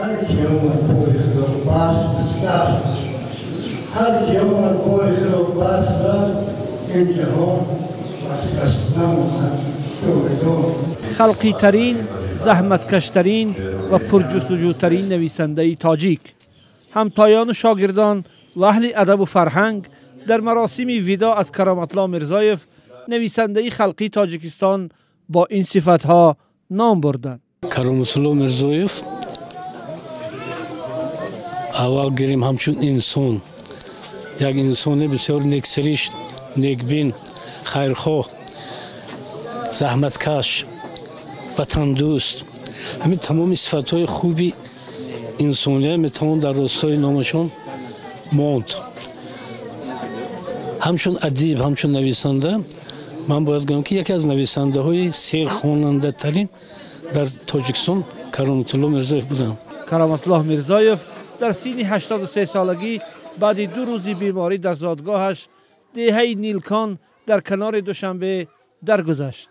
Ҳар ки омад бори худо баст рафт, ҳар ки омад бори худо баст рафт, ин ҷаҳон вақташ намонад ҷовидон. Халқитарин, заҳматкаштарин ва пурҷустуҷӯтарин нависандаи тоҷик. Ҳамтоёну шогирдон ва аҳли адабу фарҳанг дар маросими видоъ аз Кароматулло Мирзоев, нависандаи халқии Тоҷикистон, бо ин сифатҳо ном бурданд. Кароматулло Мирзоев аввал гирем ҳамчун инсон, як инсони бисёр нексиришт, некбин, хайрхоҳ, заҳматкаш, ватандӯст. Ҳамин тамоми сифатҳои хуби инсония метавон дар ростои номашон монд. Ҳамчун адиб, ҳамчун нависанда ман бояд гӯям, ки яке аз нависандаҳои серхонандатарин дар Тоҷикистон Кароматулло Мирзоев буданд. Кароматулло Мирзоев дар синни 83 солагӣ баъди 2 рӯзи беморӣ дар зодгоҳаш, деҳаи Нилкон дар канори Душанбе, даргузашт.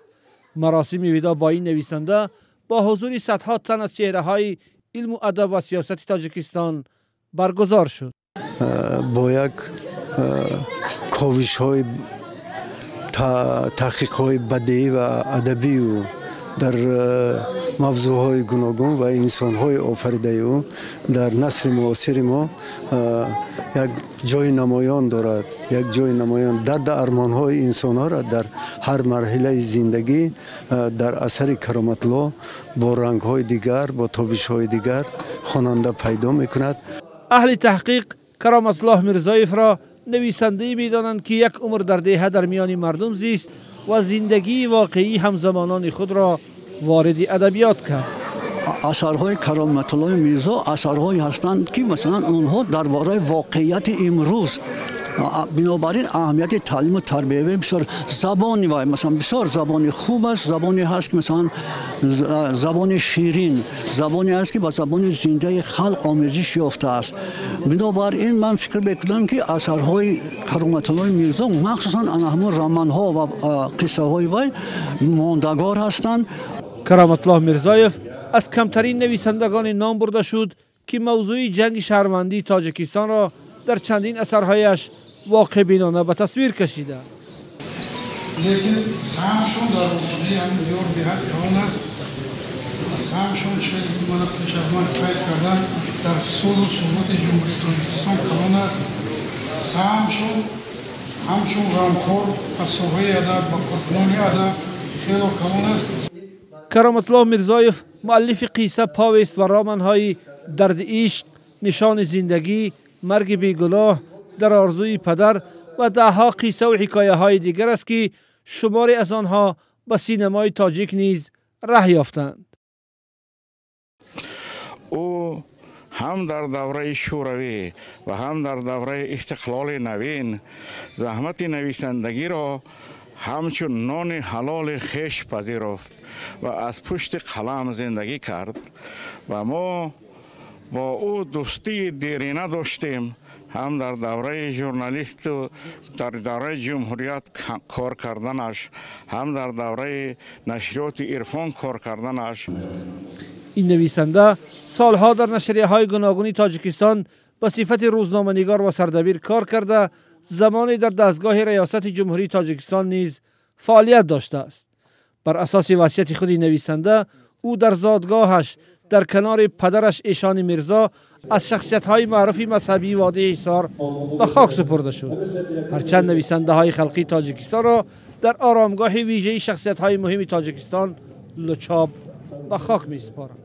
Маросими видоъ бо ин нависанда бо ҳузури садҳо тан аз чеҳраҳои илму адаб ва сиёсати Тоҷикистон баргузор шуд. Бо як ковишҳои, таҳқиқҳои бадеӣ ва адабию дар мавзӯъҳои гуногун ва инсонҳои офаридаи ӯ дар насри муосири мо як ҷои намоён дорад, як ҷои намоён. Дарду армонҳои инсонҳоро дар ҳар марҳилаи зиндагӣ дар асари Кароматулло бо рангҳои дигар, бо тобишҳои дигар хонанда пайдо мекунад. Аҳли таҳқиқ Кароматулло Мирзоевро нависандае медонанд, ки як умр дар деҳа дар миёни мардум зист ва зиндагии воқеии ҳамзамонони худро вориди адабиёт кард. Асарҳои Кароматуллои Мирзо асарҳое ҳастанд, ки масалан онҳо дар бораи воқеияти имрӯз, бинобар ин аҳамияти таълиму тарбиявӣ бисёр. Забони вай масалан бисёр забони хуб аст, забоне ҳаст, ки масалан забони ширин, забоне аст, ки ба забони зиндаи халқ омезиш ёфтааст. Бинобар ин ман фикр мекунам, ки асарҳои Кароматуллои Мирзо, махсусан ана ҳамон романҳо ва қиссаҳои вай мондагор ҳастанд. Кароматулло Мирзоев аз камтарин нависандагоне ном бурда шуд, ки мавзӯи ҷанги шаҳрвандии Тоҷикистонро дар чандин асарҳояш воқеъбинона ба тасвир кашидааст. Лекин саҳмшон дар ободии ҳамин диёр беҳад калон аст. Саҳмшон, чизе ки мана пеш аз ман қайд кардан, дар сулҳу суботи Ҷумҳурии Тоҷикистон калон аст. Саҳмшон ҳамчун ғамхор ба соҳаи адаб, ба коркунони адаб хело калон аст. Кароматулло Мирзоев муаллифи қисса, повест ва романҳои «Дарди ишқ», «Нишони зиндагӣ», «Марги бегуноҳ», «Дар орзуи падар» ва даҳҳо қиссаву ҳикояҳои дигар аст, ки шуморе аз онҳо ба синамои тоҷик низ раҳ ёфтанд. Ӯ ҳам дар давраи шӯравӣ ва ҳам дар давраи истиқлоли навин заҳмати нависандагиро ҳамчун нони ҳалоли хеш пазируфт ва аз пушти қалам зиндагӣ кард. Ва мо бо ӯ дӯстии дерина доштем, ҳам дар давраи журналисту дар давраи ҷумҳурият кор карданаш, ҳам дар давраи нашриёти «Ирфон» кор карданаш. Ин нависанда солҳо дар нашрияҳои гуногуни Тоҷикистон ба сифати рӯзноманигор ва сардабир кор карда, замоне дар дастгоҳи риёсати Ҷумҳурии Тоҷикистон низ фаъолият доштааст. Бар асоси васияти худи нависанда, ӯ дар зодгоҳаш дар канори падараш Эшони Мирзо, аз шахсиятҳои маъруфи мазҳабии водии Ҳисор, ба хок супурда шуд. Ҳарчанд нависандаҳои халқии Тоҷикистонро дар оромгоҳи вижаи шахсиятҳои муҳими Тоҷикистон, Лучоб, ба хок месупоранд.